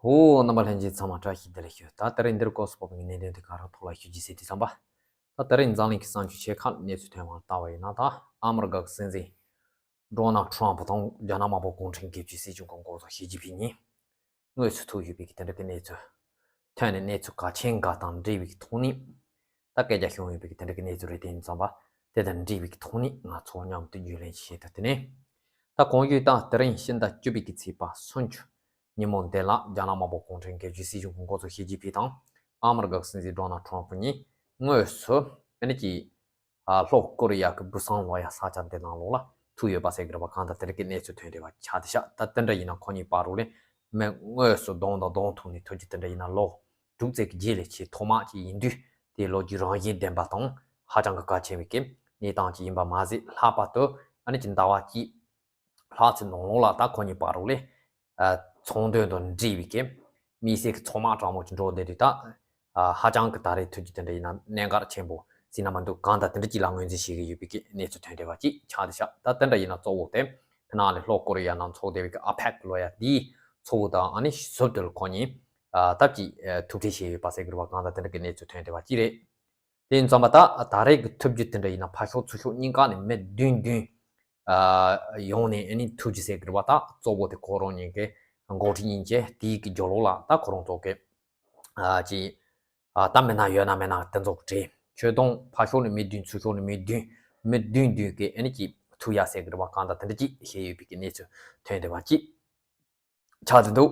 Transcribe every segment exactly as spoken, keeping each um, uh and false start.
ཨོ། རྣམ་པ་ལྷན་རྒྱས་ཚང་མ་བཀྲ་ཤིས་བདེ་ལེགས་ཞུ། ད་དེ་རིང་འདིར་སྐོར་སོགས་པའི་གནད་དོན་དེ་ག་རང་ཐོག་ལ་ཞུ་རྒྱུ་ཟེར་དུས་ཙམ་པ། ད་དེ་རིང་འཛམ་གླིང་གི་གསར་འགྱུར་ཆེ་ཁག་གནས་ཚུལ་ཐོན་པར་ལྟ་བ་ཡིན་ན། ད་ཨ་མི་རི་ཀ་གི་སྲིད་འཛིན་ཌོ་ནལ་ཊམ་ཕུ་དང་རྒྱ་ནག་དམར་པོ་གུང་ཁྲན་སྒེར་གཅོད་སྲིད་གཞུང་གི་འགོ་གཙོ་ཞི་ཅིན་ཕིང་གཉིས་དངོས་སུ་ཐུག་ཡོད་པའི་དེ་འདྲ་གི་གནས་ཚུལ་ཐོན་ནས། གནས་ཚུལ་གལ་ཆེན་འགའ་དང་འབྲེལ་བའི་ཐོག་ནས་ད་སྐད་ཆ་བྱུང་ཡོད་པའི་དེ་འདྲ་གི་གནས་ཚུལ་རེད། དེ་ཡིན་ཙམ་པ་དེ་དང་འབྲེལ་བའི་ཐོག་ནས་ང་ཚོ་མཉམ་དུ་རྒྱུས་ལོན་བྱེད་དུ། དེ་ནས་ད་གོང་ཞུས་ལྟར་དེ་རིང་ཕྱི་ཟླ་བཅུ་པའི་གི་ཚེས་པ་སུམ་ཅུ་ཉིན་མོ་འདི་ལ་རྒྱ་ནག་དམར་པོ་གུང་ཁྲན་སྒེར་གཅོད་སྲིད་གཞུང་གི་འགོ་གཙོ་ཞི་ཅིན་ཕིང་དང་ཨ་མི་རི་ཀ་གི་སྲིད་འཛིན་ཌོ་ནལ་ཊམ་ཕུ་གཉིས་དངོས་སུ་ཨ་ནི་ཀྱི་ཨ་ལྷོ་ཀོ་རི་ཡ་གི་བུ་སང་ལོ་ཡ་ས་ཆ་འདི་ནང་ལོགས་ལ་ཐུག་ཡོད་པ་ཟེར་གི་རེད་པ། གང་ལྟར་དེ་འདྲ་གི་གནས་ཚུལ་ཐོན་བསྡད་པ་ཆགས་བསྡད་ཤག་ད་དེ་འདྲ་ཡིན་ན་ཁོ་གཉིས་བར་དུ་ལས་མི་དངོས་སུ་གདོང་དང་གདོང་ཐུག་ནས་ཐུག་རྒྱུ་དེ་འདྲ་ཡིན་ན་ལོ་དྲུག་ཙམ་གྱི་རྗེས་ལ་ཆེས་ཐོག་མ་ཅིག་ཡིན་དུས། དེ་ལོ་རྒྱུས་རང་བཞིན་ལྡན་པ་དང་ཧ་ཅང་གི་གལ་ཆེ་བའི་གི་གནས་སྟངས་ཅིག་ཡིན་པ་མ་ཟད། ལྷག་པར་དུ་ཨ་ནི་ཀྱི་ཟླ་བ་གཅིག་ལྷག་ཙམ་ནང་ལོགས་ལ་ད་ཁོ་གཉིས་བར་དུ་ལས་ཨ་ཚོང་དོན་དང་འབྲེལ་བའི་གི་དམིགས་བསལ་གྱི་ཚོང་དམག་དྲག་མོ་ཅིག་འགྲོ་བསྡད་དུས། ད་ཨ་ཧ་ཅང་གི་ད་རེས་ཐུག་རྒྱུ་དེ་འདྲ་ཡིན་ན་གནད་འགག་ཆེན་པོ་ཟེར་ན་མི་འདུག་གང་ལྟར་དེ་འདྲ་ཅིག་ལ་ངོས་འཛིན་བྱེད་ཀྱི་ཡོད་པའི་གི་གནས་ཚུལ་ཐོན་བསྡད་པ་ཅིག་ཆགས་བསྡད་ཤག་ད་དེ་འདྲ་ཡིན་ན་གཙོ་བོ་དེ་ཕི་ནང་ལས་ལྷོ་ཀོ་རི་ཡ་ནང་འཚོགས་བསྡད་པའི་གི་ཨ་པེག་ལོ་ཡ་དེའི་ཚོགས་དང་ཨ་ནི་ཟུར་དུ་ཁོ་གཉིས་ཨ་སྟབས་ཀྱིས་ཨ་ཐུག་འཕྲད་བྱས་ཡོད་པ་ཟེར་གི་རེད་པ། གང་ལྟར་དེ་འདྲ་གི་གནས་ཚུལ་ཐོན་བསྡད་པ་ཅིག་རེད། དེ་ཡིན་ཙམ་པ་ད་ད་རེས་ཀྱི་ཐུག་རྒྱུ་དེ་འདྲ་ཡིན་ན་ཕར་ཕྱོགས་ཚུར་ཕྱོགས་གཉིས་ཀ་ནས་མི་བདུན་བདུན་ཨ་ཡོང་ནས་ཨ་ནི་ཐུག་རྒྱུ་ཟེར་གི་རེད་པ། ད་གཙོ་བོ་དེ་ཁོ་རང་གཉིས་ཀྱི་འགོ་ཁྲིད་གཉིས་ཀྱིས་དེའི་གི་རྒྱབ་ལོགས་ལ་ད་ཁོ་རང་ཚོ་གི་ཨ་ཅི་ཨ་ད་མི་སྣ་ཡོད་ན་མེད་ན་དེ་ཚོ་གི་གྲས་ཁྱོད་དང་ཕར་ཕྱོགས་ནས་མི་བདུན་ཚུར་ཕྱོགས་ནས་མི་བདུན་མི་བདུན་བདུན་གི་ཨ་ནི་ཅིག་ཐུག་ཡ་ཟེར་གི་རེད་པ། གང་ལྟར་དེ་འདྲ་ཅིག་བཤད་ཡོད་པའི་གི་གནས་ཚུལ་ཐོན་བསྡད་པ་ཅིག་ཆགས་བསྡད་འདུག་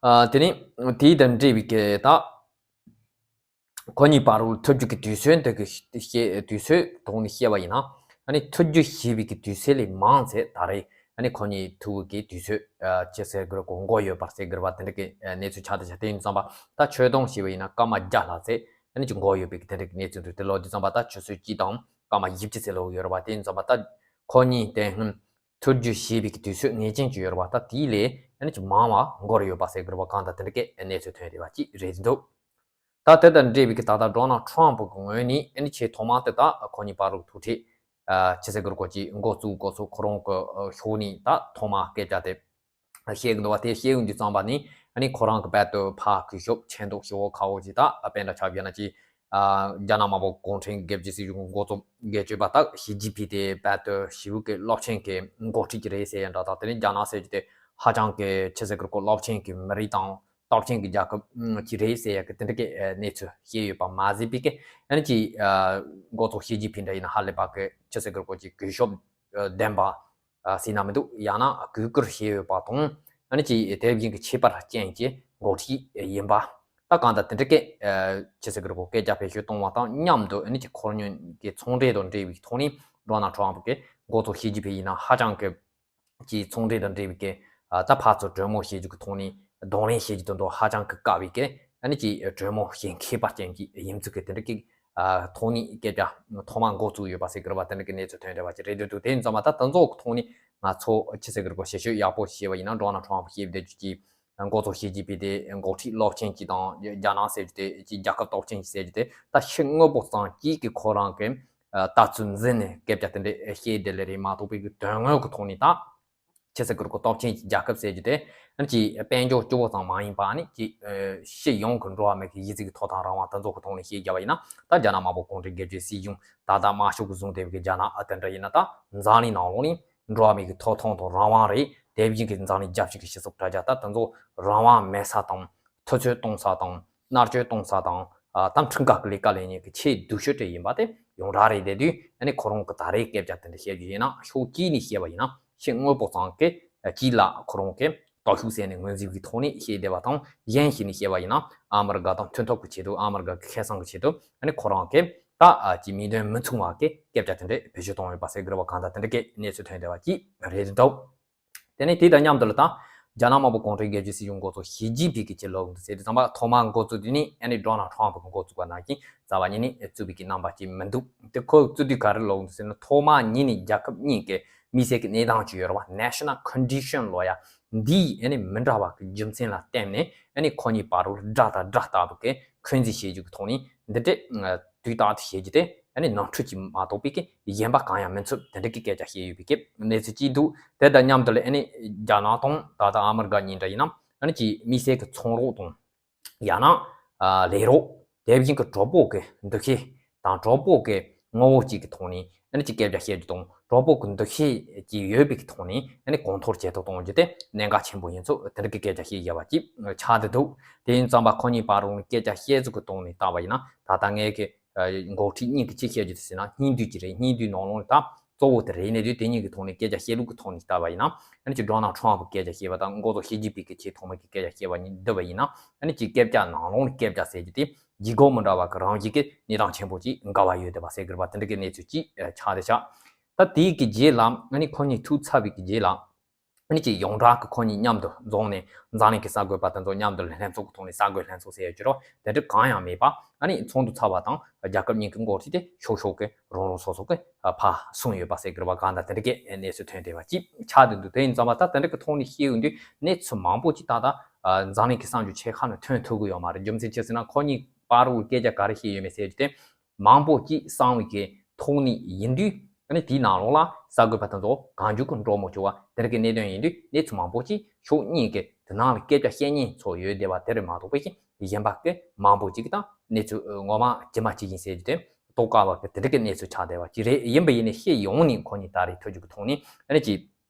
ཨ་དེ་ནས་དེའི་དང་འབྲེལ་བའི་གི་ད་ཁོ་གཉིས་བར་དུ་ཐུག་རྒྱུ་གི་དུས་ཚོད་འདི་གི་བཤད་དུས་ཚོད་ཐོག་ནས་བཤད་པ་ཡིན་ན། ཨ་ནི་ཐུག་རྒྱུ་ཞེས་པའི་གི་དུས་ཚོད་ལས་མང་ཚད་ད་རེས་ཨ་ནི་ཁོ་གཉིས་ཐུག་གི་དུས་ཚོད་ཨ་ཅི་ཟེར་དགོས་རེད། གོ་འགོ་ཡོད་པ་ཟེར་དགོས་རེད་པ། དེ་འདྲ་གི་གནས་ཚུལ་ཆགས་བསྡད་ཤག་དེ་ཡིན་ཙམ་པ་ད་ཆོད་སྡང་ཞེས་པ་ཡིན་ན་སྐར་མ་བརྒྱ་ལྷག་ཙམ་ཨ་ནི་ཅིག་འགོར་ཡོད་པའི་གི་དེ་འདྲ་གི་གནས་ཚུལ་འདུག་དེ་ལོ་དུས་ཙམ་པ་ད་ཆུ་ཚོད་གཅིག་དང་སྐར་མ་བཞི་བཅུ་ཙམ་ལོག་ཡོད་རེད་པ། དེ་ཡིན་ཙམ་པ་ད་ཁོ་གཉིས་དེ་སྔོན་ཐུག་རྒྱུ་ཞེས་པའི་གི་དུས་ཚོད་ངེས་ཅན་ཅིག་ཡོད་རེད་པ། ད་དེའི་ལས་ཨ་ནི་ཅིག་མང་བ་འགོར་ཡོད་པ་ཟེར་དགོས་རེད་པ། གང་ལྟར་དེ་འདྲ་གི་གནས་ཚུལ་ཐོན་བསྡད་པ་ཅིག་རེད་འདུག་ད་དེ་དང་འབྲེལ་བའི་གི་ད་ལྟ་ཌོ་ནལ་ཊམ་ཕུ་གི་ངོས་ནས་ཨ་ནི་ཆེས་ཐོག་མ་དེ་ད་ཁོ་གཉིས་བར་དུ་ཐུག་འཕྲད་ཨ་ཅི་ཟེར་དགོས་རེད། ཁོ་གཅིག་འགོ་བཙུགས་འགོ་ཚུགས་ཁོ་རང་གི་ཨ་ཕྱོགས་ནས་ད་ཐོག་མ་སྐད་ཆ་དེ་བཤད་གི་འདུག་པ། དེ་བཤད་ཡོང་དུས་ཙམ་པ་ནི་ཨ་ནི་ཁོ་རང་གི་རྦད་དེ་ཕར་གུས་ཞབས་ཆེ་མདོག་ཞེ་པོ་ཁ་པོ་ཅིག་ད་དཔེ་འདྲ་ཆ་བཞག་ན་ཅིག་ཨ་རྒྱ་ནག་དམར་པོ་གུང་ཁྲན་སྒེར་གཅོད་སྲིད་གཞུང་གི་འགོ་གཙོ་སྒེར་གཅོད་པ་ད་ཞི་ཅིན་ཕིང་དེ་རྦད་དེ་ཞེ་པོ་གི་རླབས་ཆེན་གི་འགོ་ཁྲིད་ཅིག་རེད་ཟེར་ཡ་འདྲ་དང་། དེ་ནས་རྒྱ་ནག་ཟེར་རྒྱུ་དེ་ཧ་ཅང་གི་ཅི་ཟེར་དགོས་རེད། རླབས་ཆེན་གི་མི་རིགས་དང་སྟོབས་ཆེན་གྱི་རྒྱལ་ཁབ་ཅིག་རེད་ཟེར་ཡ་གི་དེ་འདྲ་གི་གནས་ཚུལ་བཤད་ཡོད་པ་མ་ཟད་པའི་གི་ཨ་ནི་ཅིག་འགོ་གཙོ་ཞི་ཅིན་ཕིང་འདྲ་ཡིན་ན་ཧ་ལས་པ་གི་ཅི་ཟེར་དགོས་རེད། ཅིག་གུས་ཞབས་ལྡན་པ་ཟེར་ན་མི་འདུག་ཡང་ན་གུས་བཀུར་བྱས་ཡོད་པ་དང་། ཨ་ནི་ཅིག་དེ་བཞིན་གྱི་ཁྱད་པར་ཅན་གྱི་འགོ་ཁྲིད་ཡིན་པ། ད་གང་ལྟར་དེ་འདྲ་གི་ཅི་ཟེར་དགོས་རེད། སྐད་ཆ་བེད་སྤྱོད་གཏོང་བ་དང་མཉམ་དུ་ཨ་ནི་ཅིག་ཁོ་གཉིས་ཀྱི་ཚོང་འབྲེལ་དང་འབྲེལ་བའི་ཐོག་ནས་ཌོ་ནལ་ཊམ་ཕུ་གི་འགོ་གཙོ་ཞི་ཅིན་ཕིང་ཡིན་ན་ཧ་ཅང་གི་ཀྱི་ཚོང་འབྲེལ་དང་འབྲེལ་བའི་གི་ཨ་ད་ཕར་ཚུར་གྲོས་མོལ་བྱེད་རྒྱུ་གི་ཐོག་ནས་གདོང་ལེན་བྱེད་རྒྱུ་དེ་ཚོ་ཧ་ཅང་གི་དཀའ་བའི་གི་ཨ་ནི་ཀྱི་གྲོས་མོལ་བྱེད་མཁས་པ་ཅན་གྱི་ཡིན་ཚུལ་གྱི་དེ་འདྲ་གི་ཨ་ཐོག་ནས་སྐད་ཆ་ཐོག་མ་འགོ་བཙུགས་ཡོད་པ་ཟེར་གི་རེད་པ། དེ་འདྲ་གི་གནས་ཚུལ་ཐོན་བསྡད་པ་ཅིག་རེད་འདུག་དེ་ཡིན་ཙམ་པ་ད་དེ་ཚོ་གི་ཐོག་ནས་ང་ཚོ་ཅི་ཟེར་གི་རེད་གོ། ཞིབ་དཔྱོད་ཡག་པོ་བྱས་པ་ཡིན་ན་ཌོ་ནལ་ཊམ་ཕུ་ཞེས་པའི་དེ་ཅིག་འགོ་གཙོ་ཞི་ཅིན་ཕིང་དེ་འགོ་ཁྲིད་རླབས་ཆེན་གཅིག་དང་རྒྱ་ནག་ཟེར་རྒྱུ་དེ་ཅིག་རྒྱལ་ཁབ་སྟོབས་ཆེན་གཅིག་ཟེར་རྒྱུ་དེ་ད་ཕྱི་དངོས་པོ་ཙམ་གཅིག་གིས་ཁོ་རང་གི་ལྟ་ཚུལ་འཛིན་ནས་སྐད་ཆ་དེ་འདྲ་བཤད་བསྡད་ལེ་རེད་མ་གཏོགས་པའི་གི་དོན་དངོས་ཀྱི་ཐོག་ནས་ད་ཅི་ཟེར་དགོས་རེད་གོ། སྟོབས་ཆེན་གྱི་རྒྱལ་ཁབ་ཟེར་རྒྱུ་དེ་ཨ་ནི་ཅིག་དཔལ་འབྱོར་སྐྱོ་བོ་ཙམ་མ་ཡིན་པ་ཨ་ནི་ཅིག་ཨ་སྤྱི་ཡོངས་ཀྱི་འགྲོ་བ་མི་གི་གཞི་རྩའི་གི་ཐོབ་ཐང་རང་དབང་དེ་ཚོ་གི་ཐོག་ནས་བཤད་རྒྱུ་ཡིན་ན། ད་རྒྱ་ནག་དམར་པོ་གུང་ཁྲན་སྒེར་གཅོད་སྲིད་གཞུང་ད་ལྟ་དམར་ཤོག་གིས་བཟུང་བསྡད་པའི་གི་རྒྱ་ནག་ཨ་དེ་འདྲ་ཡིན་ན། ད་འཛམ་གླིང་ནང་ལོགས་ནས་འགྲོ་བ་མི་གི་ཐོབ་ཐང་དང་རང་དབང་རེད། དེ་བཞིན་གྱི་འཛམ་གླིང་རྒྱལ་སྤྱི་གི་སྤྱི་ཚོགས་དྲ་རྒྱ་ད་དེ་ཚོ་རང་དབང་མེད་ས་དང་། འཐུས་ཚོད་གཏོང་ས་དང་མནར་གཅོད་གཏོང་ས་དང་། ཨ་དམ་ཁྲིམས་ཁང་གི་ལས་ཀ་ལས་མཁན་གྱི་ཆེས་སྡུག་ཤོས་དེ་ཡིན་པ་དེ་ཡོངས་གྲགས་རེད། དེ་དུས་ཨ་ནི་ཁོ་རང་གི་ད་རེས་སྐད་ཆ་དེ་འདྲ་བཤད་རྒྱུ་ཡིན་ན། ཕྱོགས་གཅིག་ནས་བཤད་པ་ཡིན་ན་ཕྱི་དངོས་པོ་ཙམ་གྱི་ཨ་དཀྱིལ་ལ་ཁོ་རང་གི་སྟོབས་ཤུགས་ཟེར་ནས་ངོས་འཛིན་གྱི་ཐོག་ནས་བཤད་བསྡད་པ་དང་། གཞན་ཞིག་ནས་བཤད་པ་ཡིན་ན་ཨ་མི་རི་ཀ་དང་མཐུན་ཐབས་ཀྱི་ཆེད་དུ་ཨ་མི་རི་ཀ་གི་ཁེ་བཟང་གི་ཆེད་དུ་ཨ་ནི་ཁོ་རང་གི་ད་ཨ་ཀྱི་མིང་དོན་མི་མཚུངས་པ་གི་སྐད་ཆ་དེ་འདྲ་བེད་སྤྱོད་གཏོང་ཡོད་པ་ཟེར་གི་རེད་པ། གང་ལྟར་དེ་འདྲ་གི་གནས་ཚུལ་ཐོན་བསྡད་པ་ཅིག་རེད་འདུག་དེ་ནས་དེ་དང་མཉམ་དུ་ལ་ད་རྒྱ་ནག་དམར་པོ་གུང་ཁྲན་སྒེར་གཅོད་སྲིད་གཞུང་འགོ་གཙོ་ཞི་ཅིན་ཕིང་གི་ཅི་ལབ་འདུག་ཟེར་དུས་ཙམ་པ། ཐོག་མར་འགོ་བཙུགས་དུས་ནས་ཨ་ནི་ཌོ་ནལ་ཊམ་ཕུ་གིས་འགོ་བཙུགས་པ་ནང་བཞིན་རྩ་བ་ཉིད་ནས་བཙུགས་པའི་གི་རྣམ་པ་ཅིག་མི་འདུག་དེ་ཁོས་བཙུགས་དུས་ག་རེ་ལབ་འདུག་ཟེར་ན། ཐོག་མ་ཉིད་ནས་རྒྱལ་ཁབ་གཉིས་ཀྱི་དམིགས་བསལ་གྱི་གནས་སྟངས་ཅིག་ཡོད་རེད་པ། National Condition ལབ་ཡ་འདིའི་ཨ་ནི་མི་འདྲ་བ་གི་རྒྱུ་མཚན་ལ་བརྟེན་ནས་ཨ་ནི་ཁོ་གཉིས་བར་དུ་དགྲ་དང་དགྲ་ལྟ་བུ་གི་འཁོན་འཛིན་བྱེད་རྒྱུ་གི་ཐོག་ནས་འདི་འདྲས་དུས་ལྟར་དུ་བྱེད་རྒྱུ་དེ་ཨ་ནི་ནོར་འཁྲུལ་ཅིག་མ་གཏོགས་པའི་གི་གཞན་པ་གང་ཡང་མི་འཚོལ། དེ་འདྲ་གི་སྐད་ཆ་བཤད་ཡོད་པའི་གི་གནས་ཚུལ་ཅིག་འདུག་དེ་དང་མཉམ་དུ་ལ་ཨ་ནི་རྒྱ་ནག་དང་ད་ལྟ་ཨ་མི་རི་ཀ་གཉིས་འདྲ་ཡིན་ན། ཨ་ནི་ཅིག་དམིགས་བསལ་གྱི་ཚོང་རོགས་དང་། ཡང་ན། ཨ་ལས་རོགས། དེ་བཞིན་གྱི་གྲོགས་པོ་གི་འདུ་ཤེས་དང་གྲོགས་པོ་གི་ངོ་བོ་གཅིག་གི་ཐོག་ནས་ཨ་ནི་ཅིག་སྐད་ཆ་བཤད་རྒྱུ་དང་གྲོགས་པོ་གི་འདུ་ཤེས་ཅིག་ཡོད་པའི་གི་ཐོག་ནས་ཨ་ནི་གོང་མཐོར་ཇེ་མཐོར་གཏོང་རྒྱུ་དེ་གནད་འགག་ཆེན་པོ་ཡིན་ཚུལ་དེ་འདྲ་གི་སྐད་ཆ་བཤད་བཞག་པ་ཅིག་ཆགས་བསྡད་འདུག་དེ་ཡིན་ཙང་པ་ཁོ་གཉིས་བར་རུ་ནས་སྐད་ཆ་བཤད་ཚུལ་གི་ཐོག་ནས་བལྟས་པ་ཡིན་ན། ད་ལྟ་ངས་གི་འགོ་ཁྲིད་གཉིས་ཀྱི་ཅི་བཤད་རྒྱུ་དེ་ཟེར་ན། སྙིང་བསྡུས་ཅིག་རེད། སྙིང་བསྡུས་ནང་ལོགས་ནས་ད་གཙོ་བོ་དེ་རེད་ནས་དུས་དེ་གཉིས་ཀྱི་ཐོག་ནས་སྐད་ཆ་བཤད་ལུགས་ཀྱི་ཐོག་ནས་བལྟས་པ་ཡིན་ན། ཨ་ནི་ཅིག་ཌོ་ནལ་ཊམ་ཕི་སྐད་ཆ་བཤད་པ་དང་འགོ་ཚོགས་ཞི་ཅིན་ཕིང་གི་ཆེས་ཐོག་མའི་གི་སྐད་ཆ་བཤད་པ་གཉིས་བསྡུར་བ་ཡིན་ན། ཨ་ནི་ཅིག་སྐད་ཆ་ནང་ལོགས་ནས་སྐད་ཆ་ཟེར་རྒྱུ་དེ་ལྗིད་ཁོག་མི་འདྲ་བ་གི་རང་བཞིན་གྱི་གནས་སྟངས་ཆེན་པོ་ཅིག་འགལ་བ་ཡོད་བསྡད་པ་ཟེར་གི་རེད་པ། དེ་འདྲ་གི་གནས་ཚུལ་ཅིག་ཆགས་བསྡད་ཤག་ད་དེའི་གི་རྗེས་ལ་ཨ་ནི་ཁོ་གཉིས་ཐུག་ཚར་བའི་གི་རྗེས་ལ། ཨ་ནི་ཅིག་ཡོངས་གྲགས་ཀྱི་ཁོ་གཉིས་མཉམ་དུ་འཛོམས་ནས་འཛམ་གླིང་གི་གསར་འགོད་པ་དེ་ཚོ་མཉམ་དུ་ལྷན་ཚོགས་ཀྱི་ཐོག་ནས་གསར་འགོད་ལྷན་ཚོགས་ཟེར་ཡོད་ཀྱི་རེད། དེ་འདྲ་གང་ཡང་མེད་པ། ཨ་ནི་ཚོགས་འདུ་ཚར་བ་དང་རྒྱལ་ཁབ་གཉིས་ཀྱི་འགོ་ཁྲིད་དེ་ཤོག་ཤོག་གི་རང་རང་སོ་སོ་གི་ཕར་སོང་ཡོད་པ་ཟེར་གི་རེད་པ། གང་ལྟར་དེ་འདྲ་གི་གནས་ཚུལ་ཐོན་བསྡད་པ་ཅིག་ཆགས་བསྡད་འདུག་དེ་ཡིན་ཙང་པ་ད་དེ་འདྲ་གི་ཐོག་ནས་ཤེས་ཡོང་དུས་གནས་ཚུལ་མང་པོ་ཅིག་ད་ལྟ་འཛམ་གླིང་གི་གསར་འགྱུར་ཆེ་ཁག་ནང་ཐོན་ཐུབ་ཀྱི་ཡོད་མ་རེད། རྒྱུ་མཚན་ཅི་ཟེར་ན་ཁོ་གཉིས་བར་དུ་སྐད་ཆ་ག་རེ་བཤད་ཡོད་མེད་ཟེར་རྒྱུ་དེ། མང་པོ་ཅིག་གསང་བའི་གི་ཐོག་ནས་ཡིན་དུས། ཨ་ནི་དེའི་ནང་ལོགས་ལ་གསར་འགོད་པ་དེ་ཚོ་གང་མགྱོགས་ཀྱི་འགྲོ་མི་ཆོག་པ་དེ་འདྲ་གི་གནད་དོན་ཡིན་དུས། གནས་ཚུལ་མང་པོ་ཅིག་ཕྱོགས་གཉིས་ཀྱི་དེ་ནང་ལ་སྐད་ཆ་བཤད་མཁན་ཚོ་ཡོད་བསྡད་པ་དེ་རེད་མ་གཏོགས། པའི་གཞན་པ་གི་མང་པོ་ཅིག་གི་ད་གནས་ཚུལ་ངོ་མ་ཇི་མ་ཇི་བཞིན་ཟེར་རྒྱུ་དེ་རྟོགས་དཀའ་བ་གི་དེ་འདྲ་གི་གནས་ཚུལ་ཆགས་བསྡད་པ་ཅིག་རེད། ཡིན་པ་ཡིན་ནའི་ཤེས་ཡོང་ནས་ཁོ་གཉིས་ད་རེས་ཐུག་རྒྱུ་གི་ཐོག་ནས་ཨ་ནི་ཅིག་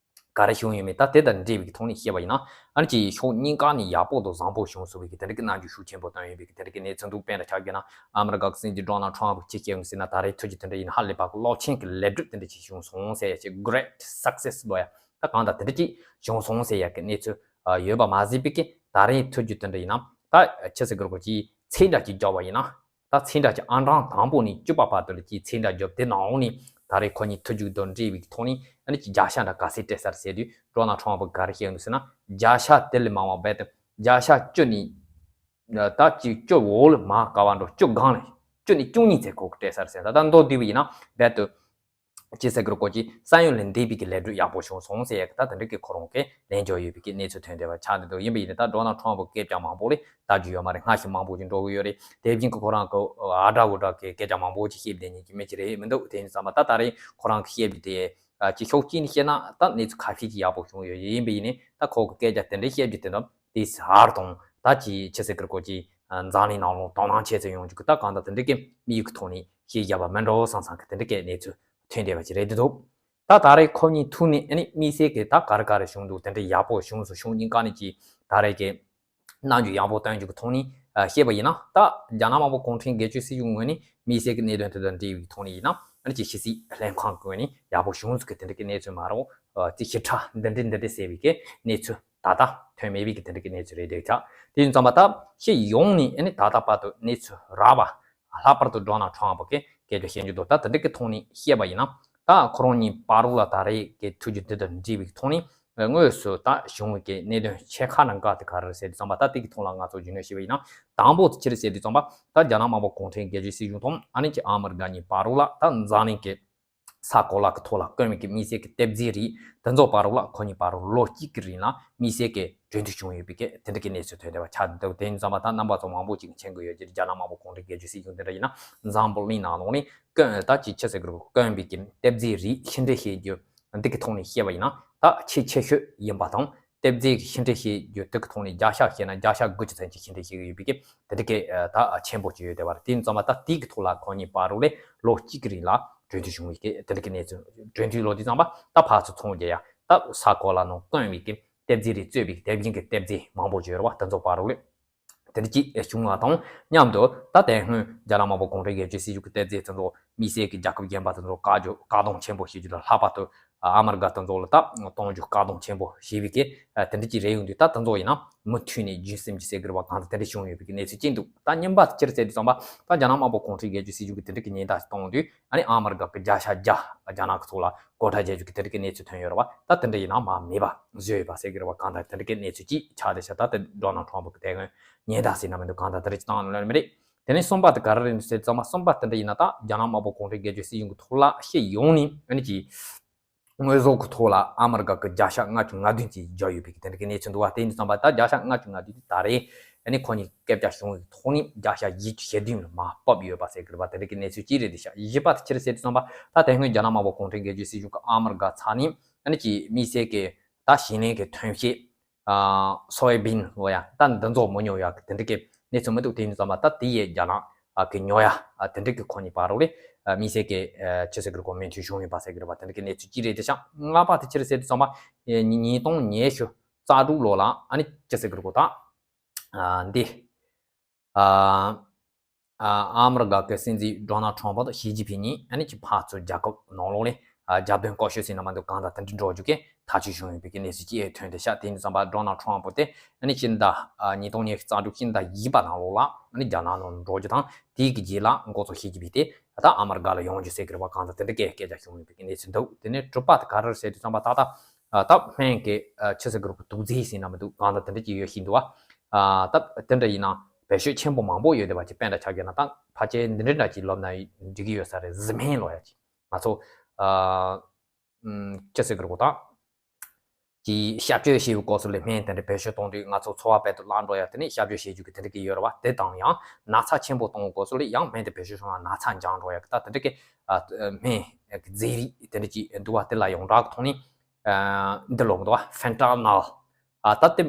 ག་རེ་བྱུང་ཡོད་མེད་ད་དེ་དང་འབྲེལ་བའི་ཐོག་ནས་བཤད་པ་ཡིན་ན། ཨ་ནི་ཅིག་ཕྱོགས་གཉིས་ཀ་ནས་ཡག་པོ་དང་བཟང་པོ་བྱུང་སོང་བའི་གི་དེ་འདྲ་གི་རྣམ་འགྱུར་ཤུགས་ཆེན་པོ་བཏོན་ཡོད་པའི་གི་དེ་འདྲ་གི་གནས་ཚུལ་འདུག་དཔེར་ན་ཆ་བཞག་ན་ཨ་མི་རི་ཀ་གི་སྲིད་འཛིན་ཌོ་ནལ་ཊམ་ཕི་ཅི་བཤད་ཡོང་ཟེར་ན། ད་རེས་ཐུག་རྒྱུ་དེ་འདྲ་ཡིན་ན་ཧ་ལས་པ་གི་རླབས་ཆེན་གི་ལས་སྒྲུབ་དེ་འདྲ་ཅིག་བྱུང་སོང་ཟེར་ཡ་ཅིག་great success ལབ་ཡ། ད་གང་ལྟར་དེ་འདྲ་ཅིག་བྱུང་སོང་ཟེར་ཡ་གི་གནས་ཚུལ་ཡོད་པ་མ་ཟད་པའི་གི་ད་རེས་ཐུག་རྒྱུ་དེ་འདྲ་ཡིན་ན། ད་ཆི་ཟེར་དགོས་རེད། ཅིག་ཚིག་འདྲ་ཅིག་བརྒྱབ་པ་ཡིན་ན། ད་ཚེས་གྲངས་ཀྱི་ཨང་གྲངས་དང་པོ་ནས་བཅུ་པ་བར་དུ་ལ་ཅིག་ཚེས་གྲངས་བརྒྱབ། དེ་ནང་ནས་ད་རེས་ཁོ་གཉིས་ཐུག་རྒྱུ་དང་འབྲེལ་བའི་ཐོག་ནས་ཨ་ནི་ཅིག་བརྒྱ་ཆ་འདྲ་ག་ཚད་སྤྲད་ས་རེད་ཟེར་དུས། ཌོ་ནལ་ཊམ་ཕི་ག་རེ་བཤད་འདུག་ཟེར་ན། བརྒྱ་ཆ་དེ་ལས་མང་བ་རྦད་དེ་བརྒྱ་ཆ་བཅུ་ནས། ད་ཅིག་བཅུ་འོག་ལ་མར་ག་བ་འགྲོ། བཅུ་སྒང་ལ། བཅུ་ནས་བཅུ་གཉིས་ཚད་ཁོ་གིས་སྤྲད་ས་རེད་ཟེར། ད་ལྟ་མདོར་བསྡུས་པ་ཡིན་ན་རྦད་དེ། ཅི་ཟེར་དགོས་རེད། ཀོ་ཅི་ས་ཡོམ་ལས་འདས་པའི་གི་ལས་སྒྲུབ་ཡག་པོ་བྱུང་སོང་ཟེར་ཡ་གི་ད་དེ་འདྲ་གི་ཁོ་རང་གི་ལན་འཇོག་ཡོད་པའི་གི་གནས་ཚུལ་ཐོན་བསྡད་པ་ཆགས་བསྡད་འདུག་ཡིན་པ་ཡིན་ན་ད་ཌོ་ནལ་ཊམ་ཕི་སྐད་ཆ་མང་པོ་ལས་ལྟ་རྒྱུ་ཡོད་མ་རེད། སྔ་ཕྱི་མང་པོ་ཅིག་འགྲོ་གི་ཡོད་རེད། དེ་བཞིན་གི་ཁོ་རང་གི་ཨ་དྲག་འུ་དྲག་གི་སྐད་ཆ་མང་པོ་ཅིག་བཤད་བསྡད་མཁན་གྱི་མི་ཅིག་རེད་མི་འདུག་དེ་ཡིན་ཙང་མ་ད་ད་རེས་ཁོ་རང་གི་བཤད་རྒྱུ་དེ་ཨ་ཅིག་ཕྱོགས་གཅིག་ནས་བཤད་ན་ད་གནས་ཚུལ་ཁ་ཤས་ཅིག་ཡག་པོ་བྱུང་ཡོད། ཡིན་པ་ཡིན་ནའི་ད་ཁོ་གི་སྐད་ཆ་དེ་འདྲ་བཤད་རྒྱུ་དེ་འདྲ་དེ་ཧར་དང་ད་ཅིག་ཅི་ཟེར་དགོས་རེད། ཀོ་ཅི་འཛམ་གླིང་ནང་ལོགས་དོ་སྣང་བྱེད་ཚུལ་ཡོང་རྒྱུ་གི་ད་གང་ལྟར་དེ་འདྲ་གི་དམིགས་ཡུལ་གི་ཐོག་ནས་བཤད་བཞག་པ་མིན་འགྲོ་བསམ་བསམ་གི་དེ་འདྲ་གི་གནས་ཚུལ་ཐོན་བསྡད་པ་ཅིག་རེད་འདུག་ད་ད་རེས་ཁོ་གཉིས་ཐུག་ནས་ཨ་ནི་དམིགས་བསལ་གྱི་ད་ག་རེ་ག་རེ་བྱུང་འདུག་དེ་འདྲ་ཡག་པོ་བྱུང་སོང་། ཕྱོགས་གཉིས་ཀ་ནས་ཀྱི་ད་རེས་ཀྱི་རྣམ་འགྱུར་ཡག་པོ་སྟོན་རྒྱུ་གི་ཐོག་ནས་བཤད་པ་ཡིན་ན། ད་རྒྱ་ནག་དམར་པོ་གུང་ཁྲན་སྒེར་གཅོད་སྲིད་གཞུང་ངོས་ནས་དམིགས་བསལ་གྱི་གནད་དོན་དེ་དང་འབྲེལ་བའི་ཐོག་ནས་ཡིན་ན། ཨ་ནི་ཀྱི་ཕྱི་སྲིད་ལྷན་ཁང་གི་ངོས་ནས་ཡག་པོ་བྱུང་ཟིག་གི་དེ་འདྲ་གི་གནས་ཚུལ་མ་རེད། ཅིག་ཞིབ་ཕྲ་འདི་འདྲ་འདི་འདྲ་ཟེར་བའི་གི་གནས་ཚུལ་ད་ལྟ་ཐོན་མེད་པའི་གི་དེ་འདྲ་གི་གནས་ཚུལ་རེད་འདུག་ད་དེ་ཡིན་ཙང་མ་ད་སྤྱི་ཡོངས་ནས་ཨ་ནི་ད་ལྟ་བར་དུ་གནས་ཚུལ་རགས་པ། ལྷག་པར་དུ་ཌོ་ནལ་ཊམ་ཕི་གི་སྐད་ཆ་བཤད་རྒྱུ་དང་ད་དེ་འདྲ་གི་ཐོག་ནས་བཤད་པ་ཡིན་ན། ད་ཁོ་རང་གཉིས་བར་དུ་ལ་ད་རེས་ཀྱི་ཐུག་རྒྱུ་འདི་དང་འབྲེལ་བའི་ཐོག་ནས་དངོས་སུ་ད་བྱུང་བའི་གི་གནད་དོན་ཆེ་ཁག་ནང་འགའ་དེ་ག་རེ་རེད་ཟེར་དུས་ཙམ་པ། ད་དེ་གི་ཐོག་ལ་ང་ཚོ་རྒྱུས་ལོན་བྱས་པ་ཡིན་ན། དང་པོ་དེ་ཅི་རེད་ཟེར་དུས་ཙམ་པ། ད་རྒྱ་ནག་དམར་པོ་གུང་ཁྲན་སྒེར་གཅོད་སྲིད་གཞུང་དང་ཨ་ནི་ཀྱི་ཨ་མི་རི་ཀ་གཉིས་བར་དུ་ལ་ད་འཛམ་གླིང་གི་ས་གོ་ལ་གི་ཐོག་ལ་གོམས་པའི་གི་དམིགས་བསལ་གྱི་གཏེར་རྫས་རིགས་དེ་ཚོ་བར་དུ་ལ་ཁོ་གཉིས་བར་དུ་ལོ་གཅིག་གི་རིང་ལ་དམིགས་བསལ་གྱི་གྲོས་མཐུན་བྱུང་ཡོད་པའི་གི་དེ་འདྲ་གི་གནས་ཚུལ་ཐོན་བསྡད་པ་ཆགས་འདུག་དེ་ཡིན་ཙང་མ་ད་རྣམ་པ་ཚོ་མང་པོ་ཅིག་མཁྱེན་གྱི་ཡོད་ཀྱི་རེད། རྒྱ་ནག་དམར་པོ་གུང་ཁྲན་སྒེར་གཅོད་སྲིད་གཞུང་དེ་འདྲ་ཡིན་ན་འཛམ་བུ་གླིང་ནང་ལོགས་ནས་གོམས་ད་ཅིག་ཅི་ཟེར་དགོས་རེད། གོམས་པའི་གི་གཏེར་རྫས་རིགས་ཕྱི་འདྲེན་བྱེད་རྒྱུ་འདི་གི་ཐོག་ནས་བཤད་པ་ཡིན་ན་ད་ཆེས་ཆེ་ཤོས་ཡིན་པ་དང་། གཏེར་རྫས་ཀྱི་ཕྱི་འདྲེན་བྱེད་རྒྱུ་དེ་གི་ཐོག་ནས་བརྒྱ་ཆ་བཤད་ན་བརྒྱ་ཆ་དགུ་བཅུ་ཙམ་ཅིག་ཕྱི་འདྲེན་བྱེད་ཀྱི་ཡོད་པའི་གི་དེ་འདྲ་གི་ད་ཆེན་པོ་ཅིག་ཡོད་བསྡད་པ་རེད། དེ་ཡིན་ཙང་མ་ད་དེ་གི་ཐོག་ལ་ཁོ་གཉིས་བར་དུ་ལས་ལོ་གཅིག་གི་རིང་ལ་གྲོས་མཐུན་བྱུང་བའི་གི་དེ་འདྲ་གི་གནས་ཚུལ། གྲོས་མཐུན་ལབ་དུས་ཙམ་པ་ད་ཕར་ཚུར་ཚོང་རྒྱག་ཡ། ད་ས་གོ་ལ་ནང་གོམས་པའི་གི་གཏེར་རྫས་རིགས་གཙོས་པའི་གི་དེ་བཞིན་གི་གཏེར་རྫས་མང་པོ་ཅིག་ཡོད་རེད་བ། དེ་ཚོ་བར་དུ་ལས། དེ་འདྲ་ཅིག་བྱུང་བ་དང་མཉམ་དུ་ད་དེ་སྔོན་རྒྱ་ནག་དམར་པོ་གུང་ཁྲན་སྒེར་གཅོད་སྲིད་གཞུང་གི་གཏེར་རྫས་དེ་ཚོ་དམིགས་བསལ་གྱི་རྒྱལ་ཁབ་གཞན་པ་དེ་ཚོར་བཀག་འགོག་བཀག་སྡོམ་ཆེན་པོ་བྱེད་རྒྱུ་དང་། ལྷག་པར་དུ་ཨ་མི་རི་ཀ་དེ་ཚོ་ལ་ད་གཏོང་རྒྱུ་བཀག་སྡོམ་ཆེན་པོ་བྱས་པའི་གི་དེ་འདྲ་ཅིག་རེད་ཡོང་དུས། ད་དེ་ཚོ་ཡིན་ན་མུ་མཐུད་ནས་རྒྱུན་སྲིང་གི་ཟེར་དགོས་རེད་བ། གང་ལྟར་དེ་འདྲ་བྱུང་ཡོད་པའི་གི་གནས་ཚུལ་ཅིག་འདུག་ད་གཉིས་པ་དེ་ཅི་རེད་ཟེར་དུས་ཙམ་པ། ད་རྒྱ་ནག་དམར་པོ་གུང་ཁྲན་སྒེར་གཅོད་སྲིད་གཞུང་གི་དེ་འདྲ་གི་ཉེན་བརྡ་ཞིག་བཏང་དུས། ཨ་ནི་ཨ་མི་རི་ཀ་གི་བརྒྱ་ཆ་བརྒྱ་རྒྱ་ནག་གི་ཐོག་ལ་སྒོ་ཁྲལ་རྒྱག་རྒྱུ་གི་དེ་འདྲ་གི་གནས་ཚུལ་ཐོན་ཡོད་རེད་བ། ད་དེ་འདྲ་ཡིན་ན་མར་མེད་པ་བཟོས་ཡོད་པ་ཟེར་གི་རེད་བ། གང་ལྟར་དེ་འདྲ་གི་གནས་ཚུལ་ཅིག་ཆགས་བསྡད་ཤག་ད་དེ་ཌོ་ནལ་ཊམ་ཕི་གི་དེ་སྔོན་ཉེན་བརྡ་ཟེར་ན་མི་འདུག་གང་ལྟར་དེ་འདྲ་ཅིག་བཏང་ནི་མེད་རེད། དེ་ནས་གསུམ་པ་དེ་ག་རེ་རེད་ཟེར་ཙམ་པ། གསུམ་པ་དེ་འདྲ་ཡིན་ན་ད་རྒྱ་ནག་དམར་པོ་གུང་ཁྲན་སྒེར་གཅོད་སྲིད་གཞུང་གི་ཐོག་ལ་སྤྱི་ཡོངས་ནས་ཨ་ནི་ཅིག་དངོས་ཟོག་གི་ཐོག་ལ་ཨ་མི་རི་ཀ་གི་བརྒྱ་ཆ་ལྔ་བཅུ་ང་བདུན་ཙམ་བརྒྱབ་ཡོད་པའི་གི་དེ་འདྲ་གི་གནས་ཚུལ་འདུག་བ། དེ་ཡིན་དུས་ཙམ་པ་ད་བརྒྱ་ཆ་ལྔ་བཅུ་ང་བདུན་དེ་ད་རེས་ཨ་ནི་ཁོ་གཉིས་སྐད་ཆ་བྱུང་བའི་ཐོག་ནས་བརྒྱ་ཆ་བཞི་བཅུ་ཞེ་བདུན་ལ་མར་བབས་ཡོད་པ་ཟེར་གི་རེད་བ། དེ་འདྲ་གི་གནས་ཚུལ་ཅིག་རེད་འདུག་ཤག་བཞི་པ་དེ་ཅི་རེད་ཟེར་དུས་ཙམ་པ། ད་དེ་སྔོན་རྒྱ་ནག་དམར་པོ་གུང་ཁྲན་སྒེར་གཅོད་སྲིད་གཞུང་གི་ཨ་མི་རི་ཀ་ཚང་ནས་ཨ་ནི་ཅིག་དམིགས་བསལ་གི་ད་ཞིང་ལས་ཀྱི་ཐོན་སྐྱེད་ ཨ་སོ་ཡ་བིན་ལོ་ཡ་ད་འདི་ཚོ་མི་ཉོ་ཡ་གི་དེ་འདྲ་གི་གནས་ཚུལ་མི་འདུག་དེ་ཡིན་ཙམ་པ་ད་དེ་ཡས་རྒྱ་ནག་གི་ཉོ་ཡ་དེ་འདྲ་གི་ཁོ་གཉིས་བར་རོགས་ལས་དམིགས་བསལ་གི་ཆི་ཟེར་གི་རེད་གོ་མོས་མཐུན་བྱུང་ཡོད་པ་ཟེར་གི་རེད་པ། དེ་འདྲ་གི་གནས་ཚུལ་གཅིག་རེད། དེ་ཤག་ལྔ་པ་དེ་ཕྱིར་ཟེར་དུས་ཙམ་པ་ཉིས་སྟོང་ཉི་ཤུ་རྩ་དྲུག་ལོ་ལ་ཨ་ནི་ཆི་ཟེར་གི་རེད་གོ་ད་འདི། ཨ་མི་རི་ཀ་གི་སྲིད་འཛིན་ཌོ་ནལ་ཊམ་པ་དང་ཞི་ཅིན་ཕིང་གཉིས་ཨ་ནི་ཅི་ཕར་ཚུར་རྒྱལ་ཁབ་ནང་ལོགས་ལས་རྒྱབ་དོན་བཀའ་ཤོད་ཟིན་ན་མ་འདུག་གང་ལྟར་དེ་འདྲ་འགྲོ་རྒྱུ་གི་ཐག་གཅོད་བྱུང་ཡོད་པའི་གནས་ཚུལ་ཅིག་ཐོན་ཏེ་ཤག་དེ་ཡིན་ཙམ་པ་ཌོ་ནལ་ཊམ་པ་དེ་ཨ་ནི་སྤྱི་ཟླ་ཉིས་སྟོང་ཉི་ཤུ་རྩ་དྲུག་སྤྱི་ཟླ་བཞི་པ་ནང་ལོགས་ལ་ཨ་ནི་རྒྱ་ནག་ནང་འགྲོ་རྒྱུ་དང་དེའི་གི་རྗེས་ལ་འགོ་གཙོ་ཞི་ཅིན་ཕིང་དེ་ད་ཨ་མི་རི་ཀ་ལ་ཡོང་རྒྱུ་ཟེར་གི་རེད་པ། གང་ལྟར་དེ་འདྲ་གི་སྐད་ཆ་བྱུང་ཡོད་པའི་གནས་ཚུལ་འདུག་དེ་ནས་དྲུག་པ་དེ་ག་རེ་རེད་ཟེར་དུས་ཙམ་པ་ད་ལྟ་ད་སྨན་གི་ཆི་ཟེར་གི་རེད་གོ་དུག་རྫས་ཟིན་ན་མི་འདུག་གང་ལྟར་དེ་འདྲ་ཅིག་ཡོད་ཤིག་འདུག་བ། ད་དེ་འདྲ་ཡིན་ན་བེད་སྤྱོད་ཆེན་པོ་མང་པོ་ཡོད་བསྡད་པ་ཅིག་དཔེ་འདྲ་ཆགས་ཀྱི་ན་ད་ཕལ་ཆེར་འདི་འདྲ་འདྲ་ཅིག་ལབ་ན་འགྲིག་གི་ཡོད་ས་རེད། བཟི་སྨན་ལབ་ཡ་ཅིག་ང་ཚོ་ཨ་ཨམ་ཅི་ཟེར་གི་རེད་གོ་ད་ཅིག་ཤ་བཅོས་བྱེད་པའི་སྐབས་སུ་ལས་སྨན་དེ་འདྲ་བེད་སྤྱོད་གཏོང་དུས་ང་ཚོ་འཚོ་བ་དཔལ་དུ་བརླག་འགྲོ་ཡ་དེ་ནས་ཤ་བཅོས་བྱེད་རྒྱུ་གི་དེ་འདྲ་གི་ཡོད་རེད་བ། དེ་དང་ཡང་ན་ཚ་ཆེན་པོ་གཏོང་བའི་སྐབས་སུ་ལས་ཡང་སྨན་དེ་བེད་སྤྱོད་བྱུང་ན་ན་ཚ་འཇགས་འགྲོ་ཡ་གི་ད་དེ་འདྲ་གི་ཨ་སྨན་གི་རྫས་རིགས་དེ་འདྲ་ཅིག་འདུག་བ། དེ་ལ་ཡོངས་གྲགས་ཀྱི་ཐོག་ནས་ཨ་འདི་ལབ་འདུག་བ། ཕེན་ཊ་ནོལ། ཨ་ད་དེ་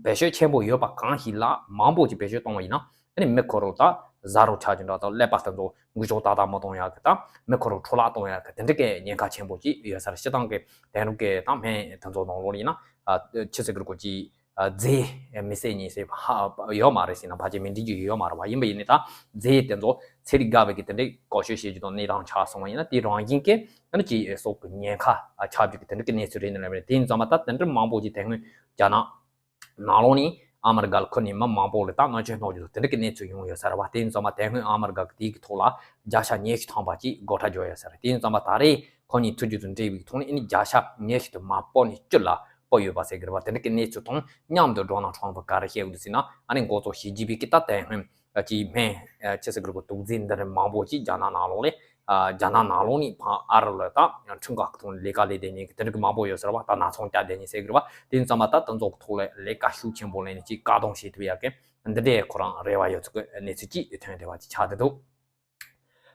བེད་སྤྱོད་ཆེན་པོ་ཡོད་པ་གང་ཞིག་ལ་མང་པོ་ཅིག་བེད་སྤྱོད་གཏོང་བ་ཡིན་ན་ཨ་ནི་མི་ཁོ་རང་ད་གཟའ་རུ་ཆགས་ཀྱི་འདྲ་ད་ཀླད་པ་དེ་ཚོ་འགུལ་སྐྱོད་ཏག་ཏག་མ་གཏོང་ཡག་གི་ད་མི་ཁོ་རང་འཕྲོ་བརླག་གཏོང་ཡག་གི་དེ་འདྲ་གི་ཉེན་ཁ་ཆེན་པོ་ཅིག་ཡོད་ས་རེད། སྤྱིར་བཏང་གི་དེང་རབས་ཀྱི་ད་སྨན་དེ་ཚོ་ནང་ལོགས་ཡིན་ན་ཨ་ཆི་ཟེར་གི་རེད་གོ་ཅིག་ཨ་རྫས་མི་བསད་ཉིད་བསད་ཧ་ཡོད་མ་རེད་ཟེར་ན་ཕལ་ཆེར་མི་འགྲིག་རྒྱུ་ཡོད་མ་རེད་བ། ཡིན་པ་ཡིན་ནའི་ད་རྫས་དེ་ཚོ་ཚན་རིག་དགའ་བའི་གི་དེ་འདྲའི་བཀོལ་སྤྱོད་བྱེད་རྒྱུ་དང་གནས་སྟངས་ཆགས་སོང་བ་ཡིན་ན་དེ་རང་བཞིན་གྱི་ཨ་ནི་ཅིག་སྲོག་གི་ཉེན་ཁ་ཆགས་རྒྱུ་གི་དེ་འདྲ་གི་གནས་ཚུལ་རེད་ནི་རེད། དེ་ཡིན་ཙང་མ་ད་དེ་འདྲ་མང་པོ་ཅིག་དེ་སྔོན་རྒྱ་ནག་ནང་ལོགས་ནས་ཨ་མི་རི་ཀ་ལ་ཁུར་ནས་མི་མང་པོ་ལ་ད་གནོད་སྐྱོན་གཏོང་རྒྱུ་དང་དེ་འདྲ་གི་གནས་ཚུལ་ཡོང་ཡོད་ས་རེད་བ། དེ་ཡིན་ཙང་མ་དེ་སྔོན་ཨ་མི་རི་ཀ་གི་དེའི་གི་ཐོག་ལ་བརྒྱ་ཆ་ཉི་ཤུ་ཐམ་པ་ཅིག་སྒོ་ཁྲལ་འཇོག་ཡོད་ས་རེད། དེ་ཡིན་ཙང་མ་ད་རེས་ཁོ་གཉིས་ཐུག་རྒྱུ་དང་འབྲེལ་བའི་ཐོག་ནས་ཨ་ནི་བརྒྱ་ཆ་ཉི་ཤུ་དང་མ་སྤོ་ནས་བཅུ་ལ་སྤོ་ཡོད་པ་ཟེར་གི་རེད་བ། དེ་འདྲ་གི་གནས་ཚུལ་དང་མཉམ་དུ་ཌོ་ནལ་ཊམ་པ་ག་རེ་བཤད་ཡོད་འདུག་ཟེར་ན་ཨ་ནི་འགོ་གཙོ་ཞི་ཅིན་ཕིང་གིས་ད་དེ་སྔོན་ཅིག་སྨན་ཆི་ཟེར་གི་རེད་གོ་དུག་རྫས་འདི་འདྲ་མང་པོ་ཅིག་རྒྱ་ནག་ནང་ལོགས་ལས་རྒྱ་ནག་ནང་ལོགས་ནས་ཕར་ཨ་རི་ལ་ད་ཁྲིམས་ཁང་གི་ཐོག་ནས་ལས་ཀ་ལས་བསྡད་མཁན་གི་དེ་འདྲ་གི་མང་པོ་ཡོད་ས་རེད་བ། ད་ན་ཚོང་རྒྱག་བསྡད་མཁན་ཟེར་གི་རེད་བ། དེ་ཡིན་ཙང་མ་ད་དེ་ཚོ་གི་ཐོག་ལ་ལས་ཀ་ཤུགས་ཆེན་པོ་ལས་ནས་ཅིག་བཀག་སྡོམ་བྱེད་ཐུབ་ཡག་གི་འདི་འདྲའི་ཁོ་རང་རེ་བ་ཡོད་ཚུལ་གི་གནས་ཚུལ་ཅིག་ཐོན་བསྡད་པ་ཅིག་ཆགས་བསྡད་འདུག་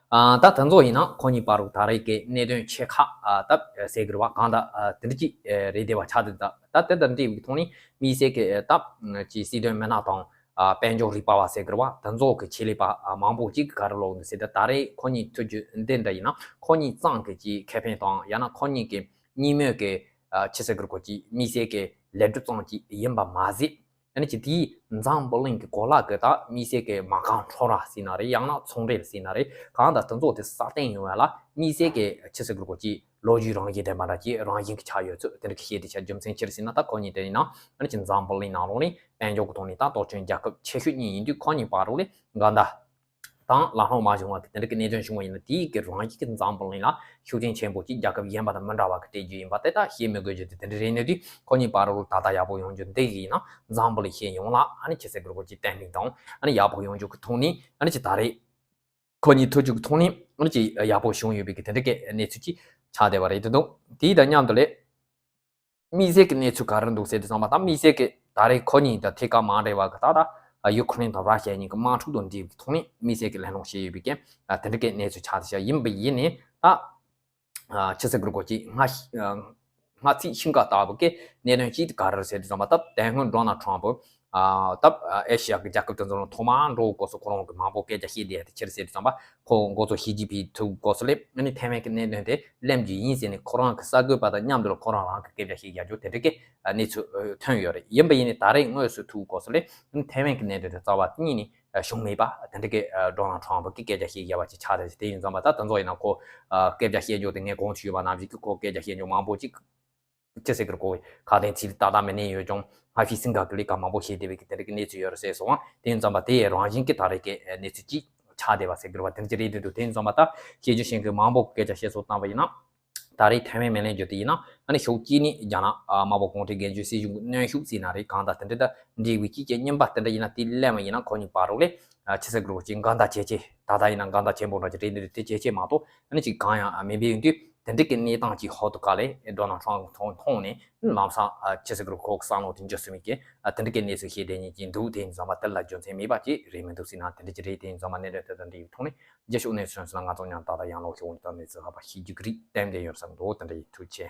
ཨ་ད་དེ་ཚོ་ཡིན་ན་ཁོ་གཉིས་བར་དུ་ད་རེས་ཀྱི་གནད་དོན་ཆེ་ཁག་ཨ་ད་ཟེར་གི་རེད་བ། གང་ལྟར་ཨ་དེ་འདྲ་ཅིག་ཨ་རེད་བསྡད་པ་ཆགས་བསྡད་འདུག་ད་དེ་དང་འབྲེལ་བའི་ཐོག་ནས་དམིགས་བསལ་གྱི་ཨ་ད་ཅིག་སྲིད་དོན་མི་སྣ་དང་ཨ་དཔལ་འབྱོར་རིག་པ་བ་ཟེར་གི་རེད་བ། དེ་ཚོ་གི་ཆེད་ལས་པ་ཨ་མང་པོ་ཅིག་ག་རེ་ལབ་འདུག་ཟེར་ད་ད་རེས་ཁོ་གཉིས་ཐུག་རྒྱུ་འདི་འདྲ་ཡིན་ན་ཁོ་གཉིས་ཙང་གི་ཅིག་ཁེ་ཕན་དང་ཡང་ན་ཁོ་གཉིས་ཀྱི་གཉིས་མོས་ཀྱི་ཨ་ཆི་ཟེར་གི་རེད་གོ་ཅིག་དམིགས་བསལ་གྱི་ལས་སྒྲུབ་ཙང་ཅིག་ཡིན་པ་མ་ཟད། ཨ་ནི་ཅིག་དེའི་འཛམ་བུ་གླིང་གི་གོ་ལ་གི་ད་དམིགས་བསལ་གྱི་མ་རྐང་ཁྲོམ་ར་ཟེར་ན་རེད། ཡང་ན་ཚོང་འབྲེལ་ཟེར་ན་རེད། གང་ལྟར་དེ་ཚོ་དེ་སྲ་བརྟན་ཡོང་བ་ལ་དམིགས་བསལ་གྱི་ཆི་ཟེར་གི་རེད་གོ་ཅིག་ལོ་རྒྱུས་རང་བཞིན་ལྡན་པ་འདྲ་ཅིག་རང་བཞིན་གྱི་ཆགས་ཡོད་ཚུལ་དེ་འདྲ་གི་བཤད་དེ་ཆ་རྒྱུ་མཚན་ཅི་རེད་ཟེར་ན་ད་ཁོ་གཉིས་དེ་ཡིན་ན་ཨ་ནི་ཅིག་འཛམ་བུ་གླིང་ནང་ལོགས་ནས་དཔལ་འབྱོར་གྱི་ཐོག་ནས་ད་སྟོབས་ཆེན་རྒྱལ་ཁབ་ཆེ་ཤོས་གཉིས་ཡིན་དུས་ཁོ་གཉིས་བར་རོགས་ལས་འགལ་ཟླ་དང་ལ་ལྷོང་མ་བྱུང་བ་གི་དེ་འདྲ་གི་གནད་དོན་བྱུང་བ་ཡིན་ན་དེའི་གི་རང་བཞིན་གྱི་འཛམ་བུ་གླིང་ལ་ཤུགས་རྐྱེན་ཆེན་པོ་ཅིག་རྒྱལ་ཁབ་གཞན་པ་དང་མི་འདྲ་བ་གི་སྤྲད་རྒྱུ་ཡིན་པ་དེ་ད་བཤད་མི་དགོས་རྒྱུ་དེ་དེ་འདྲ་རེད། གནས་དུས་ཁོ་གཉིས་བར་རོགས་ད་ལྟ་ཡག་པོ་ཡོང་རྒྱུ་འདི་གི་ཡིན་ན་འཛམ་བུ་གླིང་ཤེས་ཡོང་ལ་ཨ་ནི་ཆི་ཟེར་གི་རེད་གོ་ཅིག་བརྟན་ལྷིང་དང་ཨ་ནི་ཡག་པོ་ཡོང་རྒྱུ་གི་ཐོག་ནས་ཨ་ནི་ཅིག་ད་རེས་ཁོ་གཉིས་ཐུག་རྒྱུ་གི་ཐོག་ནས་ཨ་ནི་ཅིག་ཡག་པོ་བྱུང་ཡོད་པའི་གི་དེ་འདྲ་གི་གནས་ཚུལ་ཅིག་ཆགས་བསྡད་པ་རེད་དེ་འདུག་དེའི་དང་མཉམ་དུ་ལས། དམིགས་བསལ་གྱི་གནས་ཚུལ་ག་རེ་འདུག་ཟེར་དུས་ཙམ་པ་ད་དམིགས་བསལ་གྱི་ད་རེས་ཁོ་གཉིས་དང་ཐད་ཀར་མ་འབྲེལ་བ་གི་ད་ལྟ་ཡུ་ཁུ་རེན་དང་ར་ཤི་ཡ་གཉིས་ཀྱི་དམག་འཁྲུག་དང་འབྲེལ་བའི་ཐོག་ནས་དམིགས་བསལ་གྱི་གླེང་སློང་བྱས་ཡོད་པའི་རྐྱེན་དེ་འདྲ་གི་གནས་ཚུལ་ཆགས་བསྡད་ཤག་ཡིན་པ་ཡིན་ནའི་ད་ཆི་ཟེར་དགོས་རེད་གོ་ཅིག་སྔ་སྔ་ཚིག་ཤིང་ཀ་ལྟ་བུ་གི་གནད་དོན་གཅིག་དེ་ག་རེ་རེད་ཟེར་དུས་ཙམ་པ་ད་དེ་སྔོན་ཌོ་ནལ་ཊམ་པ་ཨ་ད་ཨེ་ཤི་ཡ་གི་རྒྱལ་ཁབ་དེ་ཚོ་ལ་ཐོག་མར་འགྲོ་སྐབས་སུ་ཁོ་རང་གི་མང་པོ་སྐད་ཆ་བཤད་བསྡད་དེ་ཕྱིར་ཟེར་དུས་ཙམ་པ་ཁོ་འགོ་གཙོ་ཞི་ཅིན་ཕིང་ཐུག་སྐབས་སུ་ལས་ཨ་ནི་ཐའེ་ཝན་གྱི་གནད་དོན་དེ་གླེང་རྒྱུ་ཡིན་ཟེར་ནས་ཁོ་རང་གི་གསར་འགོད་པ་དང་མཉམ་དུ་ལ་ཁོ་རང་རང་གི་སྐད་ཆ་བཤད་རྒྱུ་དེ་འདྲ་གི་གནས་ཚུལ་ཐོན་ཡོད་རེད། ཡིན་པ་ཡིན་ནའི་ད་རེས་དངོས་སུ་ཐུག་སྐབས་སུ་ལས་ཨ་ནི་ཐའེ་ཝན་གྱི་གནད་དོན་དེ་རྩ་བ་ཉིད་ནས་བྱུང་མེད་པ་དེ་འདྲ་གི་ཌོ་ནལ་ཊམ་པ་གི་སྐད་ཆ་བཤད་རྒྱུ་བ་ཅིག་ཆགས་རེད། དེ་ཡིན་ཙམ་པ་ད་དེ་ཚོ་ཡིན་ན་ཁོ་སྐད་ཆ་བཤད་རྒྱུ་དེ་ངས་གོང་དུ་ཞུས་པ་ནང་བཞིན་གྱི་ཁོ་སྐད་ཆ་བཤད་རྒྱུ་མང་པོ་ཅིག་ཅི་ཟེར་གི་རེད་གོ། ཁ་དན་ཚིག་ཏག་ཏག་མི་གནས་ཡོད་ཀྱང་ཧ་ཤི་སིང་ག་གི་ལས་ཀ་མང་པོ་བྱས་བསྡད་པའི་གི་དེ་འདྲ་གི་གནས་ཚུལ་ཡོད་རེད་ཟེར་སོང་། དེ་ཡིན་ཙམ་པ་དེ་ཡི་རང་བཞིན་གྱི་ད་རེས་ཀྱི་གནས་ཚུལ་ཅིག་ཆགས་བསྡད་པ་ཟེར་གི་རེད་བ། དེ་འདྲ་ཅིག་རེད་འདུག་དེ་ཡིན་ཙམ་པ་ད་བཤད་རྒྱུ་ཤེས་མཁན་མང་པོ་གི་སྐད་ཆ་བཤད་སོགས་བཏང་བ་ཡིན་ན། ད་རེས་ཐའེ་ཝན་མེ་ལེན་རྒྱུ་དེ་ཡིན་ན་ཨ་ནི་ཕྱོགས་གཅིག་ནས་རྒྱ་ནག་དམར་པོ་གུང་ཁྲན་སྒེར་གཅོད་སྲིད་གཞུང་གི་གནོན་ཤུགས་ཟེར་ན་རེད། གང་ལྟར་དེ་འདྲ་ད་འབྲེལ་བའི་གཅིག་གི་རྙིང་པ་དེ་འདྲ་ཡིན་ན་དེ་གླེང་བ་ཡིན་ན་ཁོ་གཉིས་བར་རོགས་ལས་ཆི་ཟེར་གི་རེད་གོ་ཅིག་འགལ་ཟླ་ཇེ་ཆེ་ད་ལྟ་ཡིན་ན་འགལ་ཟླ་ཆེན་པོ་འདྲ་ཅིག་རེད་འདུག་དེ་ཇེ་ཆེ་མ་གཏོགས་ཨ་ནི་ཅིག་གང་ཡང་མེད་པའི་ཡིན་དུས། དེ་འདྲ་གི་གནས་སྟངས་ཀྱི་ཧོ་ཏུ་ཀ་ལས་ཌོ་ནལ་ཊམ་པ་མཐོང་མཐོང་ནས་ལམ་སང་ཨ་ཆི་ཟེར་གི་རེད་ཁོ་གི་བསམ་བློ་དེ་འཇོག་སྲིད་མེད་ཀྱི་ཨ་དེ་འདྲ་གི་གནས་ཚུལ་བཤད་བསྡད་མཁན་ཅིག་འདུག་དེ་ཡིན་ཙང་མ་དེ་ལ་རྒྱུ་མཚན་མེད་པ་ཅིག་རེད་མི་འདུག་ཟེར་ན་དེ་འདྲ་ཅིག་རེད། དེ་ཡིན་ཙང་མ་གནད་དོན་དེ་དང་འབྲེལ་བའི་ཐོག་ནས་རྒྱུ་ཤུགས་གནས་ཚུལ་སོགས་ལ་ང་ཚོ་མཉམ་ཏག་ཏག་ཡང་ལོག་ཤོག་འོང་དང་གནས་ཚུལ་ཧ་པ་ཤེས་རྒྱུ་གི་རིགས་ཏན་ཏན་ཡོད་བསམ་འདུག་དེ་འདྲ་ཡིན། ཐུགས་རྗེ་ཆེ།